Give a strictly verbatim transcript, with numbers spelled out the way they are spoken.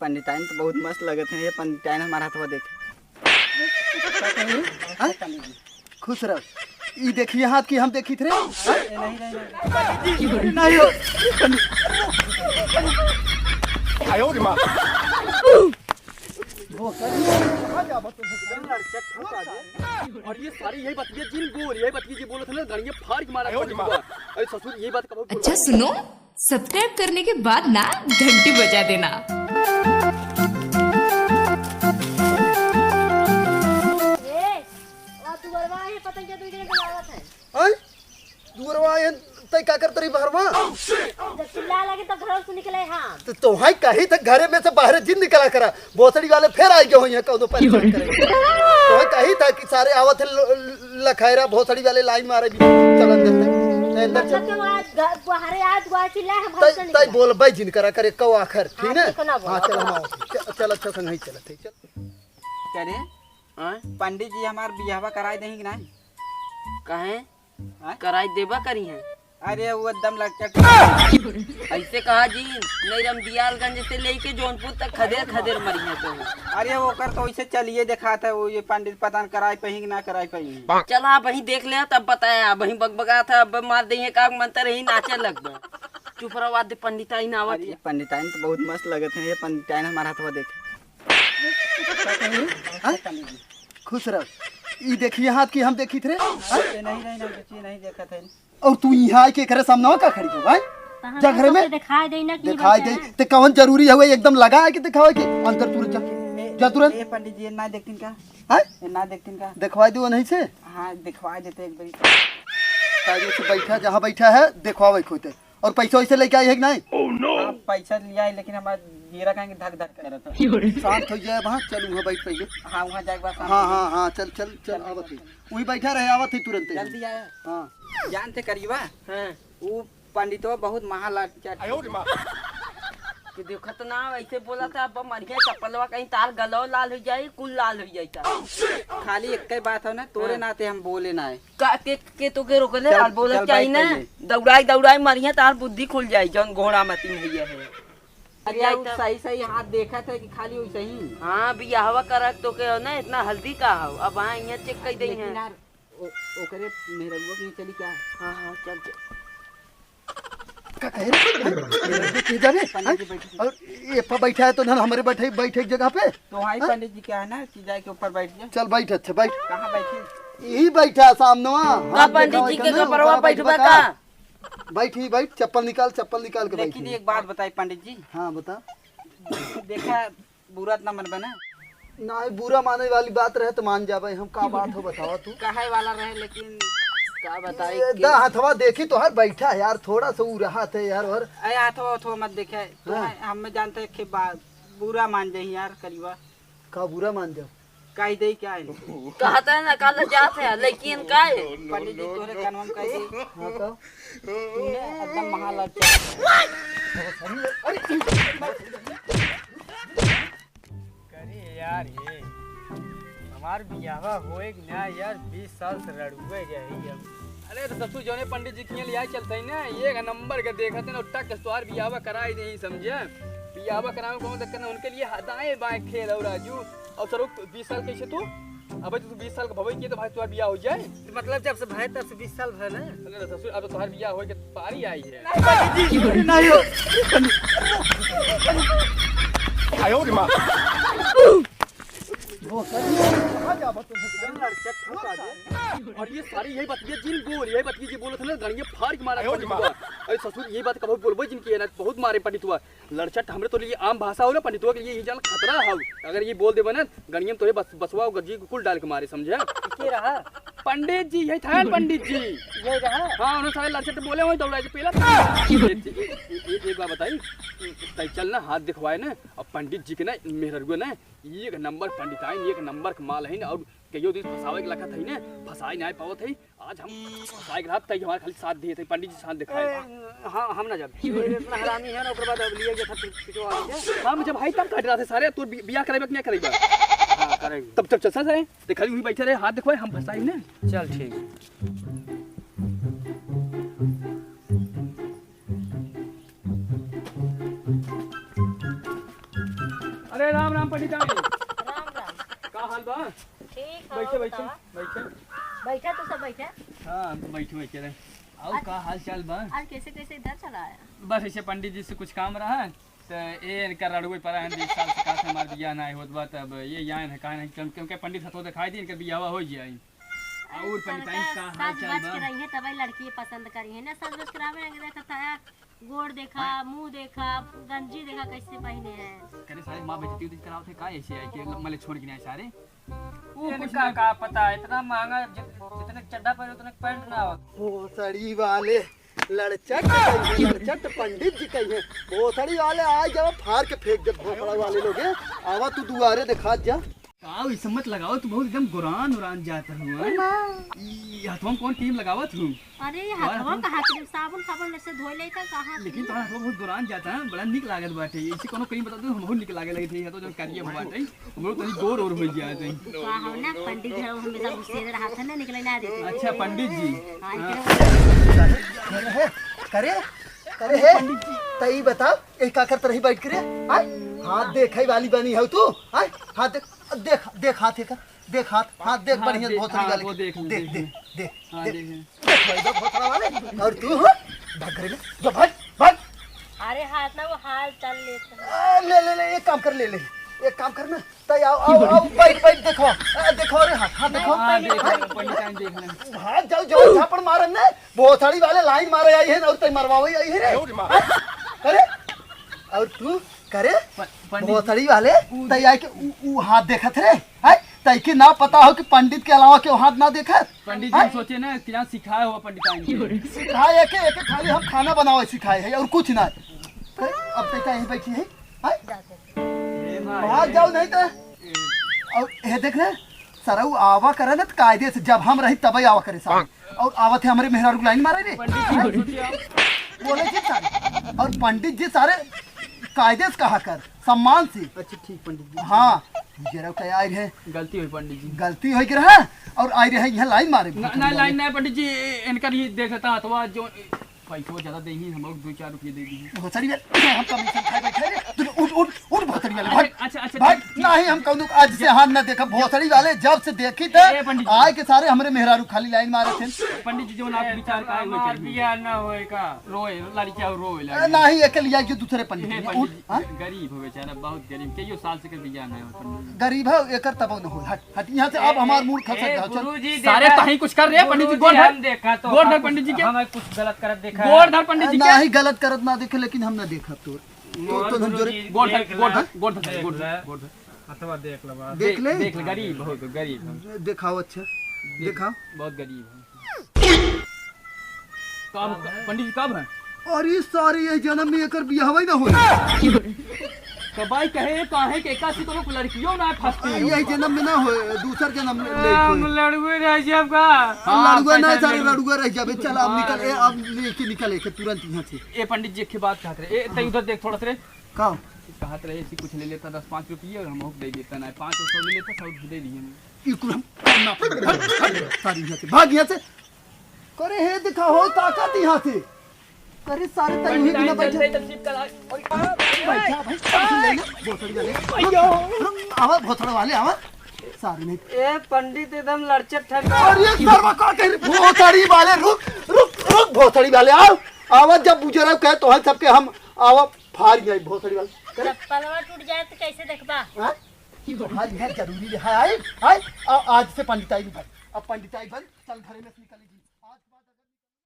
पंडिताइन तो बहुत मस्त लगत है, ये पंडिताइन हमारा हथवा देख। हाँ? खुश रहो। ई देखिए हाथ की हम देखी थे। हाँ? नहीं हो। और ये सारी यही बतिया जिन बोल, यही बतिया जी बोलत है ना, गाड़ियाँ फाड़ के मारा। अरे ससुर, यही बात कब अच्छा सुनो, सब्सक्राइब करने के बाद ना घंटी बजा देना। ए, वा दुअरवा है, पतंगिया दुई जने के लागत है। आय? दुअरवा है, तै का करत रही बहरवा? जब चिल्ला लगे तब घर से निकले हम। तो तोहई कही था घरे में से बाहर जिन निकला करा। भोसड़ी वाले फिर आई गए होइहैं कौनो परेशान करे। तोहई कही था कि सारे आवत है ल-, ल-, लखैरा भोसड़ी वाले लाइन मारे भी चलन देते। अंदर चल। मतलब तो आज घ-, बाहरे आज दुआ चिल्ला हम घर तै, से तै निकला। बोल बाई जिन करा करे कौ आखर, ठीक हाँ, ना? ठीक है ना, बोल। हाँ, चल हम आवत हैं। चल, चल अच्छा संग ही चलत है, चल। क्या रे? हाँ? पंडित जी हमार बियाहवा कराई देही कि नहीं? काहे? हाँ? कराई देबा करी हैं। अरे वो एकदम लड़का ऐसे कहा जी, नहीं रमदियालगंज से लेके जौनपुर तक खदेर खदेर मरी है तो। अरे ओकर तो वैसे चलिए देखा था, वो ये पंडित पता न कराई पाई कि ना कराई पाई। चला अब वहीं देख ले, तब बताया, अब वहीं बगबगा था, अब मार देंगे का मंत्र ही नाचे लगबे। चुप रहो, आदि पंडिताइन आवत अरे है। पंडिताइन तो बहुत मस्त लगत है, ये पंडिताइन हमारा हथवा देख। हाँ? खुश रहो। ई देखिए हाथ की हम देखी थे। हाँ? ए, नहीं, नहीं, नहीं, बच्ची नहीं देखत है। और तू यहाँ आके एकरे सामने का खड़ी हो, भाई? तो हम जा घरे तो में। दिखाई दे ना कि दिखाई दे। बच्चा। ते कौन जरूरी है वो एकदम लगा है कि दिखावे के? अंदर तुरंत जा। ए, जा तुरंत। ए, पंडित जी, ना देखतीन का? हाँ? ए, ना देखतीन का? दिखवाई दो नहीं से? हाँ, दिखवाई देते एक बारी। कायदे से बैठा, जहाँ बैठा है, दिखवावे खोते। और पैसा वैसे लेके आई है कि नहीं? हाँ, पैसा लिया है, लेकिन हमारा जीरा कहेंगे धक धक करत है। शांत हो जाए वहाँ, चल वहाँ बैठ पहले। हाँ, वहाँ जाके बात हाँ, हाँ, हाँ, चल, चल, चल, चल, आवत है। चल। वहीं बैठा रहे, आवत है तुरंत। जल्दी आया। हाँ। जानते करीबा? हाँ। वो पंडितवा बहुत महालाल चट। आयो रे माँ। कि देखत ना, ऐसे बोला था, अब मरिया चप्पलवा कहीं तार गलो लाल हो जाई, कुल लाल हो जाई था। खाली एक ही बात है ना, तोरे हाँ। नाते हम बोले ना है। का, के, के तो के रोकले, चल, और बोलत चल चाहिए भाई ना, पहले। दौड़ाई, दौड़ाई मरिया, तार बुद्धि खुल जाई, जौन घोड़ा मती में है। अरे जाई यार, तब। सही, सही हाथ देखत है कि खाली वैसे ही? हाँ, बियाहवा करत तो के हो ना, इतना हल्दी का हो, अब हाँ, यहाँ चेक कर दे लेकिन हैं। यार, ओ-, ओकरे मेहररुआ के चली क्या? हाँ, हाँ, चल, चल। का कहे रे? हैं? मेहररुआ के जाबे? पंडित जी हैं? बैठे। और ये पा बैठा है तो ना हमारे बैठे, बैठे एक जगह पे। तो वहीं हैं? पंडित जी क्या है ना कि जाके ऊपर बैठ जा। चल बैठ, अच्छा बैठ। कहाँ बैठे? यही बैठा सामने वहाँ। का हाथ पंडित दिखाओ जी इधर के ना, कपड़वा ऊपर बैठबा बैठबा का? का? बैठ ही बैठ, चप्पल निकाल, चप्पल निकाल के बैठ लेकिन ही। एक बात बताई पंडित जी। हाँ, बता। देखा, बुरा त ना मनबे ना? नाहीं, बुरा माने वाली बात रहे तो मान जाबे हम। का बात हो, बतावा तू। कहे वाला रहे, लेकिन का बताई ए, के दा हथवा देखी तोहर बैठा है यार, थोड़ा सा ऊ रहा थे यार। और अरे हथवा, हथवा मत देखे, तो हाँ। है, हम जानते हैं कि बा-, बुरा मान जाही यार करीबा। का बुरा मान जाओ? कही दे क्या है? कहता है ना, कल जात है, लेकिन का है? पंडित जी तोहरे कानवा में कह दे। हाँ, तो? तूने एकदम महालक्ष्मी। करे यार, ये हमार बियाहवा होए कि ना यार, बीस साल से रड़ुए रही हम। अरे तो ससुर, जौने पंडित जी के यहाँ ले आए चलते हैं ना, एक नंबर के देखत हैं ना, टक से तोहार बियाहवा कराई देही, समझे? बियाहवा करावे में कौनो दिक्कत ना, उनके लिए दाएं बाएं खेल हो राजू। और सर, बीस साल कैसे तू? अबे तू बीस साल का भवे किए तो भाई तोहार बियाह हो जाए। मतलब जब से भय तब से बीस साल भय ना। अरे ससुर, अब तोहार बियाह होए के पारी आई है। नहीं हो। आयो रे माँ। और ये सारी यही बतिया जिन बोल, यही बतिया जी बोलत है ना, गणिये फाड़ के मारा। आयो रे माँ। अरे ससुर, ये बात कबो बोलबे जिनकी है ना, बहुत मारे पंडितवा। लड़चट हमरे तो लिए आम भाषा हो ना, पंडितवा के लिए ये जान खतरा हो। अगर ये बोल देबे ना, गणिये में तोरे बस, बसवा और गज्जी को कुल डाल के मारे, समझे? के रहा? पंडित जी, यही था पंडित जी। यही रहा? हाँ, उन्होंने सारे लड़चट बोले, वही दौड़ा के पेला। ए, ए, ए, ए, एक बात बताई, तै चल ना, हाथ दिखवाए ना, अब पंडित जी के ना, मेहररुआ ना, एक नंबर पंडिताइन, एक नंबर के माल है ना, और कहियो दिन फंसावे के लखत है ना, फंसाए ना पावत है। आज हम फंसाए के रहत, तै हमारे खाली साथ दिए थे, पंडित जी साथ दिखाए। ए, हाँ, हम ना जब। ये इतना हरामी है ना, ओकर बाद अब लिए जे खत पिटवा दीजिए। हम जब भाई तब काट रहा थे सारे, तू बि-, बियाह करेबे कि नहीं करेबे? हाँ, करेंगे। तब, तब चल, चल, चल, ते खाली वहीं बैठे रहे, हाथ दिखवाए, हम फंसाए ना। चल, ठीक। अरे राम राम पंडिताइन। राम राम। का हाल बा? ठीक है, बैठे, और बैठे, बतावा? बैठे। बैठा तो सब बैठे। हाँ, हम तो बैठे, बैठे रहे। और आज का हाल चाल बा? आज कैसे कैसे इधर चला आया? बस ऐसे पंडित जी से कुछ काम रहा, तो ये इनका रड़ुए पड़ा है, बीस साल से का हमार बियाह ना होत बा, तब ये यहाँ है, कहा नहीं, क्यों-, क्योंकि पंडित हथो दिखाई दी, इनका बियाह हो जाए। अरे और पंडिताइन सरकार का हाल सज चाल बज के बा? रही है, तबे लड़की पसंद करी है ना, सज बज के रहबे, देखा था, गोड़ देखा, हाँ। मुंह देखा, गंजी देखा कैसे पहने हैं। करे सारे माँ बेइज्जती उज्जती करावत है का ऐसे आई के मले छोड़ के नहीं सारे? वो कुछ इनका ना का पता, इतना महंगा जित-, जितने चड्ढा पहने उतने पैंट ना हो। भोसड़ी वाले लड़चट कहिए, लड़चट पंडित जी कहिए। भोसड़ी वाले आ जाओ, फाड़ के फेंक दे भोसड़ा वाले लोग। आवा तू दुआरे दिखा जा। का ई सब मत लगाओ, तू बहुत एकदम गोरान उरान जाता हुआ है। ई हथवा में कौन क्रीम लगावत हूँ? अरे, ये हथवा कहाँ क्रीम? साबुन, साबुन से धो लेता, कहाँ लेकिन क्रीम? तोहरा हथवा बहुत गोरान जाता है, बड़ा निक लागत बाटे। ऐसे कोनो क्रीम बता दो, हम बहुत निक लागे लगे थे, ये तो जब करिए बाटे, हम लोग तनी गोर और हो जाते हैं। का हो ना, पंडित जी हमेशा गुस्से रहत है ना, निकले ना देते। अच्छा, पंडित जी। हाँ, हाँ। इनके करे, करे, करे है। पंडित जी। तई बताओ, ए का करत रही बैठ के रे? आय? हाथ देखे वाली बनी है तू? आय? हाथ देख, देख, देख हाथ एकर। देख हाथ, हाथ देख, हाँ, बढ़िया देख, भोसड़ी हाँ, वाले। वो देख ले, देख, देख देख, ले। देख, देख, हाँ, देख। देख ले। देख भाई, देख भोसड़ा वाले। और तू, हाँ? भाग रे, जा भाग, भाग। अरे हाथ ना, वो हाल चाल लेते हैं। आ, ले, ले, ले, एक काम कर, ले, ले। एक काम कर ना, तई आओ, आओ, आओ, बैठ, बैठ, देखो। आ, देखो रे, हाथ, हाथ देखो। हाँ, देख ले, पंडित जी, देख ले। भाग जाओ, जो झापड़ मारन ना, भोसड़ी वाले लाइन मारे आई है और तई मरवावे आई है रे। अरे, और तू करे प-, पंडित भोसड़ी वाले, उ- तई आए के उ, उ हाथ देखत रे, हैं? तई के ना पता हो कि पंडित के अलावा केहू हाथ ना देखत? पंडित जी, हैं? हम सोचे ना कि यहाँ सिखाए हो पंडित आएंगे। सिखाए है के, एक खाली हम खाना बनावे सिखाए है और कुछ ना। करे, अब तई का यहीं बैठी है, हैं? ए माई। भाग जाओ नहीं तो। और ये देख ना, सरऊ आवा करे ना तो कायदे से, जब हम रही तबे आवा करे साहब। और आवत है हमरे मेहरारू के लाइन मारे रे। पंडित जी, हम सोचे आप बोले जी सारे। और पंडित जी सारे कायदे से कहा कर, सम्मान से। अच्छा ठीक पंडित जी। हाँ, जरा क्या आई रहे। गलती हुई पंडित जी। गलती हो के रहा और आई रहे यहाँ लाइन मारे। ना, ना, लाइन ना पंडित जी, ए-, इनकर ये देख लेता हथवा जो, ए, पैसवा ज्यादा देही, हम लोग दो चार रुपये दे दी। भोसड़ी वाले, हम कमीशन खाए बैठे रे। तू उठ, उठ, उठ भोसड़ी वाले, भाग। अच्छा, अच्छा, अच्छा, भाग। ठीक, ठीक। नहीं, हम कौनो आज से हाथ ना देखा। भोसड़ी वाले जब से देखी थे, ए, पंडित जी। आए के सारे हमरे मेहरारू खाली लाइन मारे थे। पंडित जी, जो आप ए, विचार का हमार बियाह ना होए का? रोए, लड़किया रोए ए, लगे। नहीं, एके लिया जो दूसरे पंडित हे जी। पंडित उठ, जी, हाँ? गरीब हो बेचारा, बहुत गरीब। कईयो साल से कर बियाह ना हो पंडित जी। गरीब है, एकर तबो न हो। हट, हट यहाँ से, अब ए, हमार मूड खसक ए, गया। चल। गुरुजी, सारे देखा, तहीं कुछ कर रहे हैं, पंडित जी, गुरुजी, गोड़ धर। हम देखा तो गोड़ धर, आप पंडित जी के। हमें कुछ गलत करत देखा है। गोड़ धर, पंडित जी के। ना ही गलत करत ना देखे, लेकिन हम ना देखा तोर। तो, तो हम जोरे गुरुजी, गोड़ धर, देख गोड़ ले, धर, गोड़ धर, देख गोड़ धर, ले। गोड़ धर। हथवा देख ले बा। देख ले। देख ले, गरीब, बहुत गरीब है। देखाओ अच्छा। देख, देखाओ। बहुत गरीब है। कब, पंडित जी कब है? अरे सारे, ये जन्म में एकर बियाहवा ही ना होई। कबाई कहे, काहे के एकासी कोनो लड़कियों ना फंसती हो। ये जन्म में ना होए, दूसर जन्म में हम लेके होए। लड़ुए रह जाब का? हाँ, लड़ुआ ना पैसा सारे, लड़ुआ। लड़ुआ रह जाबे। चल, अब हाँ, निकल, ए, लड़ुआ। अब लेके निकल, एके तुरंत यहाँ से। ए पंडित जी, एक बात कहत रहे, ए, तई उधर देख थोड़ा सा रे। का? कहत रहे, ऐसी कुछ ले लेता दस पाँच रुपये और हम दे देता ना, पाँच सौ ले लेता, सौ दे दिए हम। ई कुल हम करना पड़ेगा। हट, हट, सारी यहाँ से, भाग यहाँ से। करे हे, दिखा हो ताकत यहाँ से। करे सारे तई हुई बिना बैठे। चलते तब शिव कला। बैठा भाई, टेंशन ले ले, भोसड़ी वाले। रुक, रुक, आवा भोसड़ा वाले, आवा। सारे नहीं। ए पंडित एकदम लड़चट ठंड। अरे सरवा का कह रही, भोसड़ी वाले, रुक, रुक, रुक, भोसड़ी वाले, आओ। आवा जब बुजुर्ग कहे तो है सबके हम, आवा फाड़ जाए भोसड़ी वाले। करे? चप्पलवा टूट जाए तो कैसे देखबा? हाँ? ई तो भाई है जरूरी है, आए, आए, आ-, आज से पंडिताई बंद। अब पंडिताई बंद, चल घरे में से निकल जी। आज